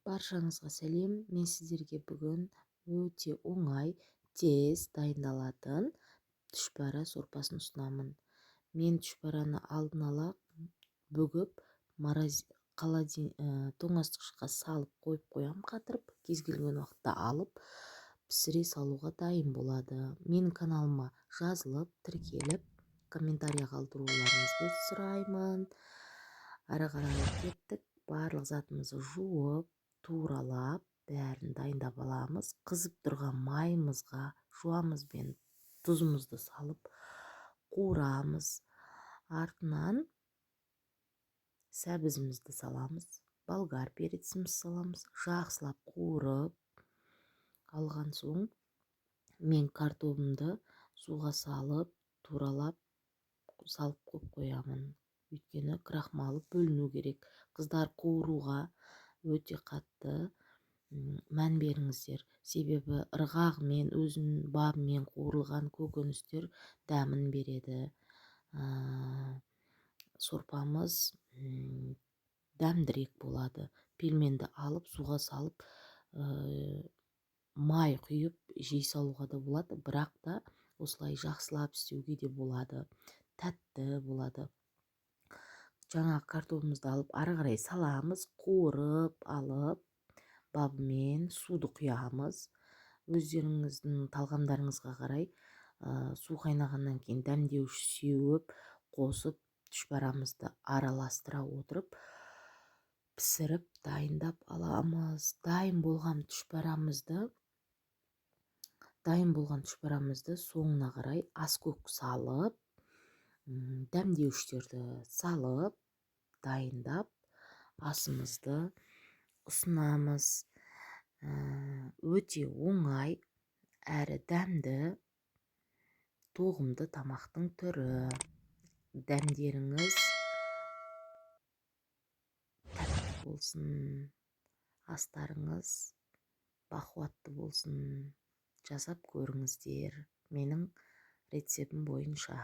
Баршаңызға сәлем! Мен сіздерге бүгін өте оңай, тез дайындалатын түшпәрә сорпасын ұсынамын. Мен түшпәрәні алдын ала бүгіп, тоңазытқышқа салып қойып қоямын, қатырып, кез келген уақытта алып пісіре салуға дайын болады. Менің каналыма жазылып, тіркеліп, комментарий қалдыруларыңызды сұраймын. Әрі қарай кеттік. Барлық затымызды жуып, туралап, бәрін дайындап аламыз. Қызып тұрған майымызға жуамыз бен тұзымызды салып қуырамыз. Артынан сәбізімізді саламыз, болгар перецімізді саламыз. Жақсылап қуырып алған соң, мен картобымды суға салып, туралап салып қойып қоямын, өйткені крахмалы бөліну керек. Қыздар, қуыруға өте қатты мән беріңіздер, себебі ырғағымен, өзінің бабымен қуырылған көкөністер дәмін береді, сорпамыз дәмдірек болады. Пельменді алып, суға салып, май құйып жей салуға да болады, бірақ та осылай жақсылап істеуге де болады, тәтті болады. Жаңағы картобымызды алып, ары қарай саламыз. Қуырып алып, бабымен суды құямыз, өздеріңіздің талғамдарыңызға қарай. Су қайнағаннан кейін дәмдеуіш сеуіп қосып, түшпәрамызды араластыра отырып пісіріп, дайындап аламыз. Дайын болған түшпәрамызды соңына қарай аскөк салып, дәмдеуіштерді салып, дайындап, асымызды ұсынамыз. Өте оңай әрі дәмді, тоғымды тамақтың түрі. Дәмдеріңіз тәтті болсын, астарыңыз бақуатты болсын! Жасап көріңіздер менің рецептім бойынша.